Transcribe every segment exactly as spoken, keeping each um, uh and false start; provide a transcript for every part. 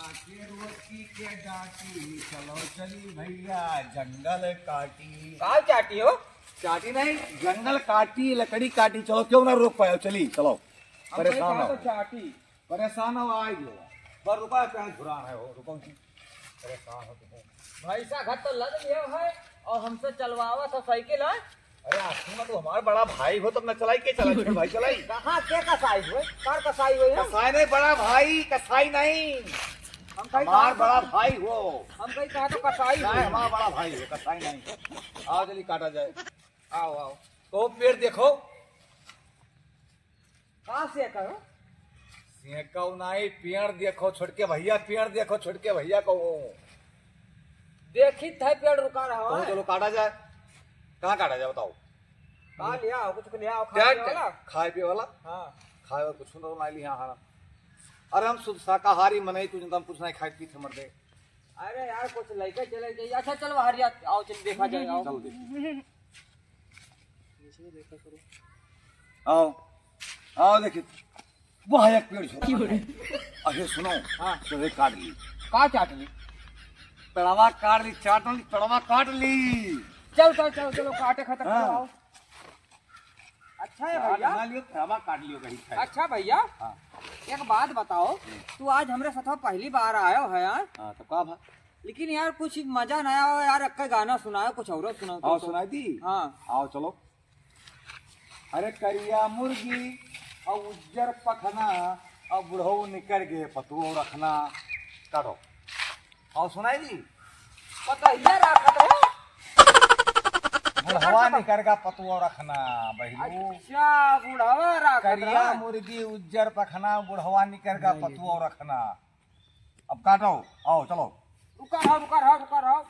के रोकी के डांटी, चलो चली भैया जंगल काटी। का चाटी हो? चाटी नहीं, जंगल काटी, लकड़ी काटी, चलो क्यों ना रोक पायो, चली चलो। हम परेशान कहीं हो। तो चाटी। परेशान हो, आई गयो। पर रुका, कहीं घुरा है हो, रुको। परेशान हो तुम। भैंसा घर तो लद लियो है और हमसे चलवावा तो साइकिल है। अरे आखिर में तू हमार बड़ा भाई हो, तब न चलाई के चलाई, छोड़ भाई चलाई। कहाँ के कसाई हुए? कार कसाई हुए है? कसाई नहीं बड़ा भाई, कसाई नहीं। हम कहीं हमार कहा बड़ा तो भाई हो। हम कहीं कहा तो कसाई नहीं, हुए। हमार बड़ा भाई हो, कसाई नहीं। आओ जल्दी काटा जाए। आओ, आओ। तो पेड़ देखो। का से कहो? सेकौ नाई, पेड़ देखो छोटके भैया, पेड़ देखो छोटके भैया को। देखी थे पेड़ रुका रहा तो है। चलो काटा जाए। कहाँ काटा जाए बताओ? का लिया हो? कुछ लिया हो खाए क्या पिए वाला? खाए पिए वाला? हाँ। खाए वाला कुछ ना लाई लिया हाँ। अरे हम शुद्ध शाकाहारी मनई, तुझे तो हम कुछ नहीं खाए पीते मर दे। अरे यार कुछ लइके चले जाइए। अच्छा चलो हरिया आओ, चल देखा जाए, आओ। चलो देखिए। आओ, आओ देखिए, वह एक पेड़ छोटा है। अरे सुनो, हाँ। तो ये काट ली। का काट ली? पेड़वा काट ली, चाट ली, पेड़वा काट ली। चल, चल, चल, चलो, काटे खतम हाँ। करो, आओ। अच्छा है काट भैया। ना लियो, पेड़वा काट लियो कहीं खाए। अच्छा भैया, हाँ। एक बात बताओ, तू आज हमरे साथ पहली बार आयो है यार। हाँ, तो का भा? लेकिन यार कुछ मजा ना आयो यार, अक्का गाना सुनायो, कुछ और सुनाओ तो, हाँ, तो। सुनाई दी? हाँ। आओ चलो। अरे करिया मुर्गी और उज्जर पखना और बुढ़ऊ निकर गे पतुओ रखना। काटो। और सुनाई दी? पतहिया रखत हो। बुढ़वा निकर गा पतुओ रखना, बहिरू। अच्छा, बुढ़वा रखत करिया रहा। मुर्गी उज्जर पखना, बुढ़वा निकर गा पतुओ रखना। अब काटो, आओ, चलो। रुका रहो, रुका रहो, रुका रहो।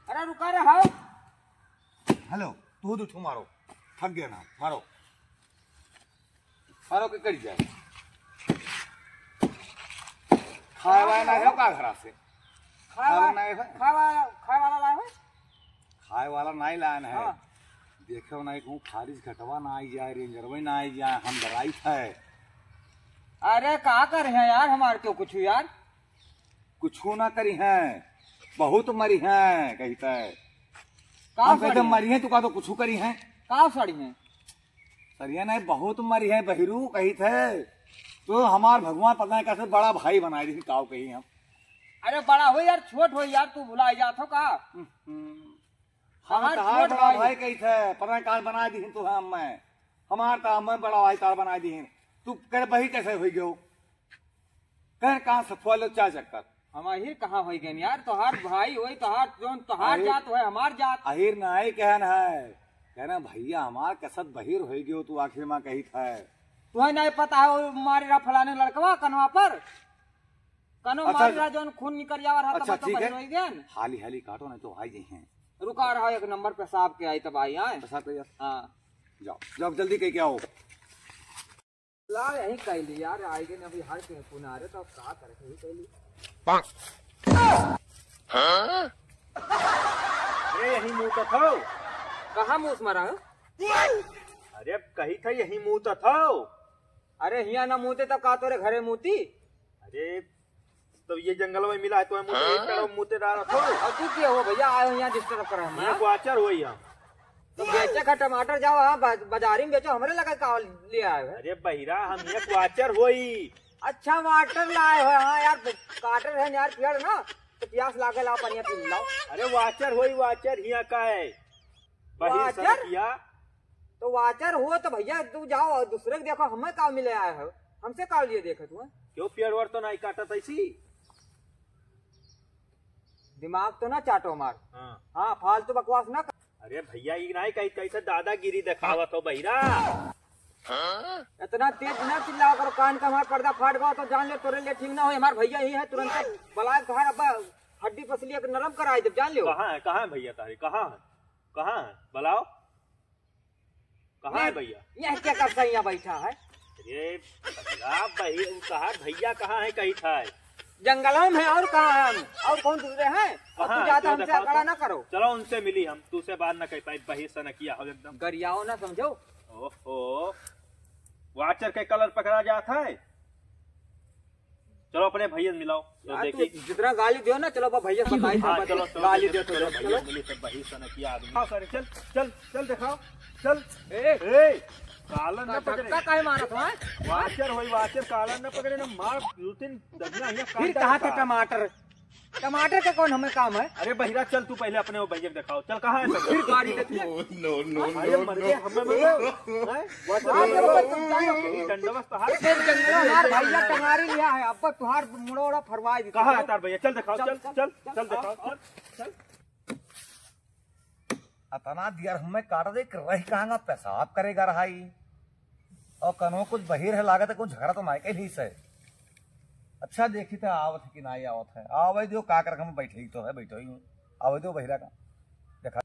अरे रुका रहो। हेलो, तू दो ठो मारो, थक गया ना, मारो। मारो के कट जाए। खाए वाला ना है का घरा से? खाए खाए वाला वाला, ना है? खाए वाला, खाए वाला लाए हो? खाए वाला नहीं लान है। हाँ। देखो नहीं कहूँ फारिस घटवा ना आई जाए, रेंजरवे ना आई जाए, हम डराई है। अरे का कर है यार, हमार क्यों कुछ यार? कुछ ना करी है, बहुत मरी है कही थे। का हम कहते सड़ी है? मरी है, तू का तो कुछ करी है। का सड़ी है? सरिया नहीं, बहुत मरी है बहिरू कही थे। तो हमार भगवान पता नहीं कैसे बड़ा भाई बनाए दी, काव कही हम। अरे बड़ा हो यार, छोट हो यार, तू भुला जात हो का? हम्म। हम हमार तहार छोट बड़ा भाई। भाई कही थे, पता नहीं काल बना दी तो हम मैं। हमार तो हम बड़ा भाई तार बना दी। तू कर बही कैसे हो गयो? कह कहाँ से फुआ लो चाय चक्कर? हम अहिर कहाँ होई गए यार? तोहार भाई होई, तोहार जौन तोहार अहिर जात होई, हमार जात। अहिर नाई कहन है, कहना भैया हमार कसत बहिर होई गयो, तू आखिर में कही था। तुम्हें नहीं पता है, वो मारे रहा फलाने लड़कवा कनवा पर, कनो अच्छा, मारे रहा जौन खून निकल जावा रहा, अच्छा, तब तो ठीक बहिर है। होई गए न। हाली हाली काटो, नहीं तो आई जाई हैं। रुका रहा, एक नंबर पेशाब के आई तब आई आए। पेशाब के आई। हाँ। जाओ, जाओ जल्दी कह के आओ। ला, यही कैली यार, आइगे ना अभी हर के पुनारे, तो अब का करे, यही कैली। अरे, यही मुँह तो थो। कहाँ मुँह से मारा है? अरे, अब कही था यही मुँह तो थो। अरे, हिया ना मुँहते तो का तोरे घरे मुँहती? अरे, तो ये जंगल में मिला है, तो मुँह हाँ? पेड़ों मुँहते डाला थो। और तू क्या हो भैया, आयो यहाँ disturb कर रहा है, ये हाँ? क्वाचर हो यहाँ। तो बेचे का टमाटर जाओ, हाँ, बा-, बाजारी में बेचो, हमरे लगा का ले आए हो? अरे बहिरा, हम ये क्वाचर होई। अच्छा, वाटर लाए हो, हाँ यार, काटर है यार पेड़ ना, तो प्यास लागे ला, पानी पी लाओ। अरे वाचर होई, वाचर हिया का है? बहिर वाचर? सरकिया। तो वाचर हो तो भैया तू जाओ और दूसरे के देखो, हमें का मिले आए हो, हमसे का लिए देखे तू, हैं? क्यों पेड़ वेड़ तो नहीं काटत ऐसी? दिमाग तो ना चाटो हमार। हाँ। हाँ, फालतू बकवास ना कर। अरे भैया, ई नाई कही, कैसे दादागिरी दिखावत हो बहिरा? इतना तेज ना चिल्लाओ करो, कान का हमार पर्दा फाट गवा तो जान ले तोरे लिए ठीक ना हो। हमार भैया ही है, तुरंत बुलाए घर, अब हड्डी पसली एक नरम कराई देब, जान लियो। कहाँ है, कहाँ है भैया तारे, कहाँ है, कहाँ है, बुलाओ। कहाँ है ये, भैया? ये क्या कर सैया बैठा है? अरे, भैया, भाई, तहार भैया कहाँ है, कही था है? जंगलों में है, और कहाँ है हम? और कौन दूसरे हैं? और कहाँ तू है? ज्यादा क्यों हमसे दिखाओ अकड़ा तो? ना करो। चलो, उनसे मिली हम, तुझसे बात ना कर पाई, बहिर सनकिया हो एकदम। गरियाओ ना, समझो। ओहो, वाचर के कलर पकड़ा जात है। चलो अपने भैया से मिलाओ। तो यार, देखी। तू जितना गाली दियो ना, चलो, अब भैया से बताई, हाँ, सब चलो, चलो, गाली चलो, दियो, चलो, चलो, भैया चलो। मिली, सब वही सनकिया आदमी। हाँ, सर, चल, चल, चल दिखाओ, चल। ए। ए, कालन न पकड़े। धक्का काहे मारत हो, हैं? वाचर होई, वाचर, कालन न पकड़े ना, मार, दो तीन दबिया हियाँ फिर काट कहाँ थे डालता। टमाटर? टमाटर का कौन हमें काम है? अरे बहिरा, चल तू पहले अपने वो भैया को दिखाओ। चल, कहाँ है सब? फिर गाड़ी देती है। No, no, अरे no, मर गए, no। हमें मर गए। हैं? वो तो आप लोग तो जाओ। यही डंडवस तो हाथ फिर जंगल हमार भैया टंगारी लिया है, अब तुहार मुड़ोड़ा फरवाई दी। कहाँ है तार भैया? चल दिखाओ, चल, चल, चल, चल, चल दिखाओ, चल, चल। अतना दियर हमें काट दे कि रह कहाँगा, पेशाब करेगा रहाई। और कनो कुछ बहिर है, लागत है कुछ झगड़ा तो नाय कैली से। अच्छा देखी तो आवत है कि नाय आवत है। आवे दियो, का कर हम बैठे ही तो है, बैठे ही हूँ। आवे दियो बहिरा का। देखा।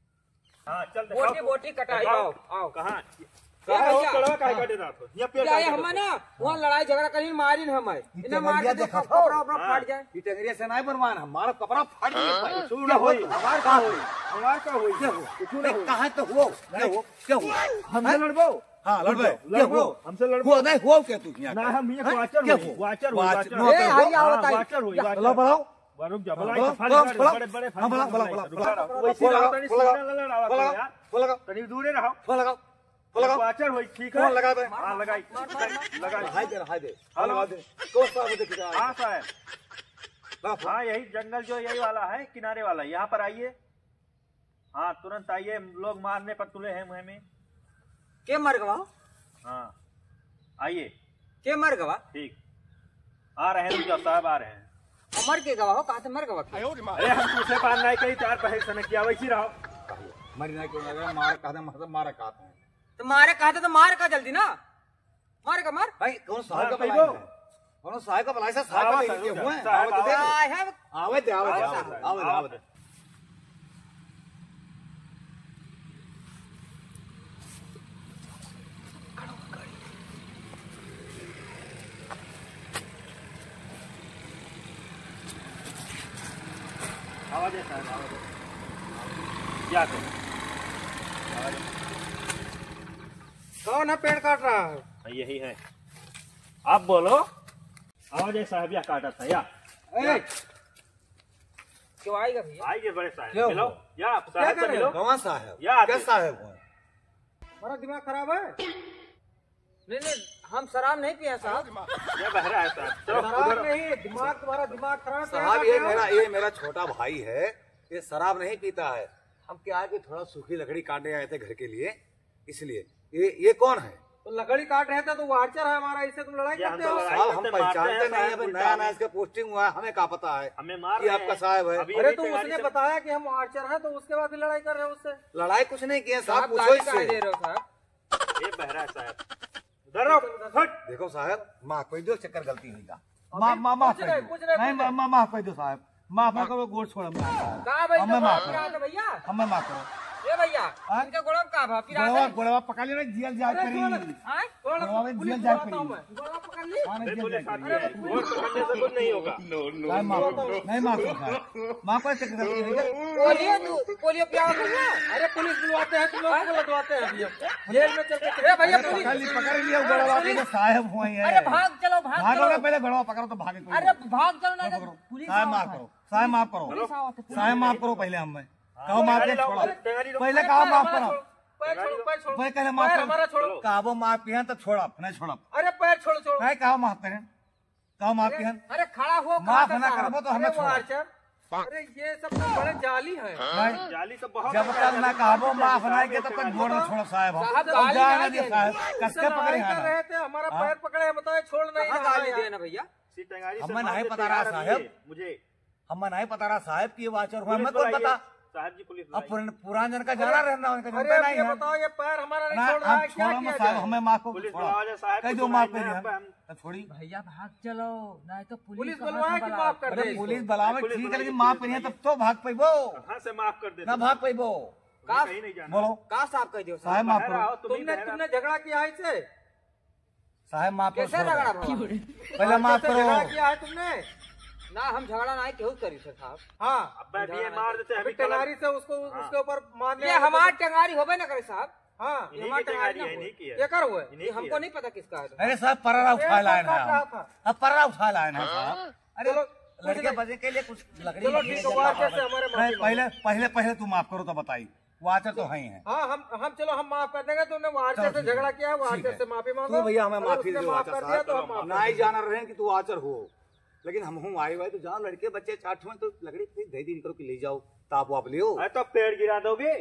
हाँ, चल दिखाओ बोटी, तू। बोटी कटाई, दिखाओ। आओ, आओ। कहाँ? ये कहाँ हो? भैया। कड़वा काहे हाँ। काटे रहा था? ये पेड़ या, काहे ये काटे हमें रहा था? ना, वहाँ लड़ाई झगड़ा करी, मारिन हमें। ये इन्हें मार टंगरिया के देखा देखो, था? कपड़ा उपड़ा हाँ। फाट जाए। ये टंगरिया से नाय बनवान, हमारा कपड़ा फाट गया हाँ। भाई। कुछ ना होई। हमार का होई? हमार का होई? क्या हो? कुछ ना होई। कहाँ तो हो? क्या हो? क्या हो? हमसे हैं? लड़बो? हाँ, लड़बो। लड़बो। क्या हो? हमसे लड़बो। हो, नहीं, हो क्या तू यहाँ ना, का? हम ये हैं? वाचर क्या होई, हो? वाचर होई, वाच-, वाचर। नो, ए, क्या हो? हरिया आवत हाँ, आई। वाचर होई, या। वाचर। लो, बढ़ाओ। रुक जा, हाँ, बड़ा बोलो, इतफाक बोलो, है, बोलो। बड़े, बड़े हाँ, बोलो, बोलो, बोलो, रुक जा। बोलो, वैसे बोलो, रहो, तनी बोलो, सीधा ना लड़ावा बोलो, करो यार। बोलो। तनी दूरे रहो। फोन लगाओ, फोन लगाओ। वाचर होई, ठीक है? फोन लगा दे। हाँ, लगाई। मार, मार, मार। लगाई। हाय दे, हाय दे। हेलो। फोन लगा दे। कौन सा मुझे खिंचा है? हाँ, साहब। हाँ, फोन। हाँ, यही जंगल जो यही वाला है, किनारे वाला, यहाँ पर आइए। हाँ, तुरंत आइए, लोग मारने पर तुले हैं मुँह में। के मर गवा हो? हाँ, आइए। के मर गवा? ठीक, आ रहे हैं, रुक जाओ साहब, आ रहे हैं। मर के गवा हो, कहाँ से मर गवा? अरे, हम पूछे पार नहीं कही, चार पैसे से न किया, वैसी रहो। मर नहीं क्यों लगा, मार कहा था, मतलब मारा कहा था। तो मारे कहा था, तो मार का जल्दी ना। मार का मार। भाई, कौन साहब हाँ, का कहिबो। बुलाए है? कौन साहब का बुलाए से? साहब का आवाज लेके आवाज हुए हैं? साहब आवाज दे। आवाज। आए हैं। आवे दे, आवे दे, आवे आवे दे, दे, आवे दे। आवे दे। आवाज है साहब, आवाज है। क्या करें? आवाज है। कौन है पेड़ काट रहा है? हाँ, यही है। आप बोलो। आवाज है साहब, या काटा था, या। ए! क्यों आएगा भैया? आइए बड़े साहब, क्या मिलो। हुआ? या आप क्या साहब से कर रहे हो? मिलो। कौन साहब? या क्या आते। साहब हुआ? हमारा दिमाग खराब है? नहीं, नहीं, हम शराब नहीं पिए हैं, साहब। ये बहरा है, साहब। चलो, शराब उधर। नहीं, दिमाग, तुम्हारा दिमाग खराब है, साहब, क्या ये कर रहे हो? मेरा, ये मेरा छोटा भाई है, ये शराब नहीं पीता है। हम क्या है कि थोड़ा सूखी लकड़ी काटने आए थे घर के लिए, इसलिए। ये, ये कौन है? तो लकड़ी काट रहे थे, तो वो आर्चर है हमारा, इससे तुम लड़ाई ये हम करते तो हो? लड़ाई साहब, हम करते, मारते पहचानते हैं, नहीं, साहब, अभी उल्टा नया नया हमें इसका पोस्टिंग हुआ है, हमें क्या पता है हमें मार कि रहे आपका हैं। साहब है। अभी अरे, अभी तो तैयारी उसने से बताया कि हम आर्चर हैं, तो उसके बाद भी लड़ाई कर रहे हो उससे? लड़ाई कुछ नहीं किया साहब, साहब, पूछो गाली इससे। काहे दे रहे हो साहब? ये बहरा है साहब। डरो, हट। देखो साहब, माफ कर दो, चक्कर गलती हुई था। अभी माफ, माफ, माफ कुछ कर नहीं, दो। कुछ नहीं, नहीं, कुछ मा-, नहीं। मा-, माफ कर दो साहब, माफ कर दो, गोड़ छोड़, माफ कर दो। का भाई, हमें तो माफ माफ करो। करा दो भैया। हमें माफ करो। ए भैया, हाँ? इनके गोड़वा में का भा? पिरात गोड़वा, है? गोड़वा पकड़ लेना, जेल जाए अरे करी। सुन, हाँ? गोड़वा में पुलिस जेल जाए बुलाता हूँ करी। मैं। गोड़वा पकड़ ली। हाँ, नहीं, अरे जेल पुलिस जाए आती करी। है, गोड़ पकड़ने से कुछ नहीं होगा। No, no, साहब, माफ no, करो। No। नहीं, माफ करो साहब। माफ करो, चक्कर गलती हुई है। बोलिए तू, बोलिए क्या हो गया? अरे पुलिस बुलवाते हैं, तुम लोग को लदवाते हैं भैया। जेल में चल के ए भैया, अरे पुलिस। पकड़ ली, पकड़ लिया, गोड़वा के पुलिस। साहब हुए हैं। अरे भाग चलो, भाग भागो चलो। ना, पहले गोड़वा पकड़ो तो भागे कोई। अरे भाग चलो ना, पकड़ो। पुलिस साहब आवत माफ है। करो, साहब माफ करो। पुलिस आवत है, पुलिस साहब माफ आवत है। करो पहले हमें। हाँ, कहो माफ टंगारी कर, लाओ, छोड़ो। टंगारी लाओ। पहले अरे कहो पैर माफ हमारा करो। छोड़ो, पैर छोड़ो, पैर छोड़ो। भाई कहले माफ पैर करो। हमारा छोड़ो। कहो माफ किया तो छोड़ो, नहीं छोड़ो। अरे पैर छोड़ो, छोड़ो। भाई कहो माफ करें। कहो माफ अरे, किया। अरे खड़ा हो, माफ कहाँ ना था? करबो तो हमें अरे वो छोड़ो। आर्चर। अरे ये सब तो बड़े जाली हैं। भाई, जाली तो बहुत जब है, तक ना जाली कहबो बहुत माफ है, ना के तब तक जाली। गोड़ में छोड़ो साहब हम। साहब, अब गाली जाए ना ना दे दे। साहब, कस के लड़ाई पकड़े कर हैं। रहे थे, हमारा हाँ? पैर पकड़े, बताए छोड़ नहीं कहाँ रहा गाली है। दे ना भैया? इसी टंगारी से हमें मार नहीं देते पता रहा यार, अभी साहब। ये, मुझे। हमें नहीं पता रहा साहब कि ये वाचर हुआ, पुलिस हमें कौन बुलाइए। पता? साहब जी, पुलिस अब बुलाइए। पुरान, पुरान जन का जाना अरे, रहना, उनका अरे, जनता अब नहीं ये है। बताओ, ये पैर हमारा नहीं ना, छोड़ रहा हम है, क्या छोड़ो किया मत साहब, जाए? हमें माफ को पुलिस छोड़ो। बुलाओ, साहब कह दो जी माफ नहीं कर है, दिया। अब हम तो छोड़ी। भैया भाग चलो, नहीं तो पुलिस पुलिस वाला बुलवाए कि बुलाओ। माफ कर अरे दे इसको। पुलिस बुलावे पुलिस ठीक है, बुलाइए, लेकिन माफ पुलिस करिए बुलाइए। तब तो भाग पैबो। कहाँ से माफ कर देते ना हो? भाग पैबो। कहीं नहीं जाना। बोलो। का साहब कह दियो साहब? साहब माफ बाहर करो। आओ, तुम ही तुमने, बहरा। तुमने झगड़ा किया है इससे? साहब, माफ करो, कैसे छोड़ दो। झगड़ा भवा? पहले माफ कैसे करो। झगड़ा किया है तुमने? ना, हम झगड़ा नहीं केहू करी से साहब। हाँ। अबे हम अभी ये झगड़ा मार नहीं देते, करी। अभी अभी टंगारी से उसको, हाँ। उसके ऊपर मारने ये वाले हमार को टंगारी होबे ना करे साहब। हाँ। ये इन्हीं हमार की टंगारी टंगारी ना है, हो। इन्हीं की है। ये कर हुए? इन्हीं ये की हमको है। नहीं पता किसका है। अरे साहब, पररा उठा पेड़ लाए काट हैं रहा आप। था। अब पररा उठा लाए हैं साहब। अरे, चलो, लड़के बच्चे के लिए कुछ लकड़ी चलो, वकड़ी ठीक है, वो आर्चर से हमारे माफी नहीं, मांगो। पहले, पहले, पहले तू माफ करो तो बताई, वो आर्चर तो है ही है। हाँ, हम, हम, चलो, हम माफ कर देंगे, तुमने वो आर्चर चलो, से ठीक है। झगड़ा किया है, वो ठीक आर्चर है। से माफी तू मांगो। भैया हमें अगर माफी उसने दे दो, माफ आर्चर कर साहब, दिया, तो चलो, हम माफ माफ। नहीं कर देंगे। जाना रहेन कि तू आर्चर हो, लेकिन हम हूँ आए हुए तो जाओ, लड़के बच्चे चाट हुए तो लकड़ी दे दी इनको कि ले जाओ, ताप वाप लियो। अरे, तो पेड़ गिरा दोगे?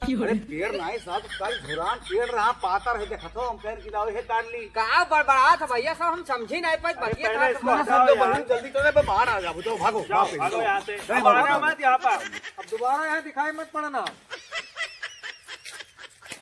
अरे, पेड़ नहीं साहब, कल झुरान पेड़ रहा, पातर है, देखा तो हम पेड़ गिरावे है, काट ली। का बड़बड़ात है भैया साहब, हम समझी नहीं पाए, अरे, बतिया पहले का इसको समझ हटाओ सब यार। बहन जल्दी चले, बे बाहर आ जाओ, जाओ, भागो, जाओ, भागो, भागो जाओ। यहाँ से। नहीं, अब भागो, आना भागो। मत यहाँ पर। अब दोबारा यहाँ दिखाई मत पड़ना।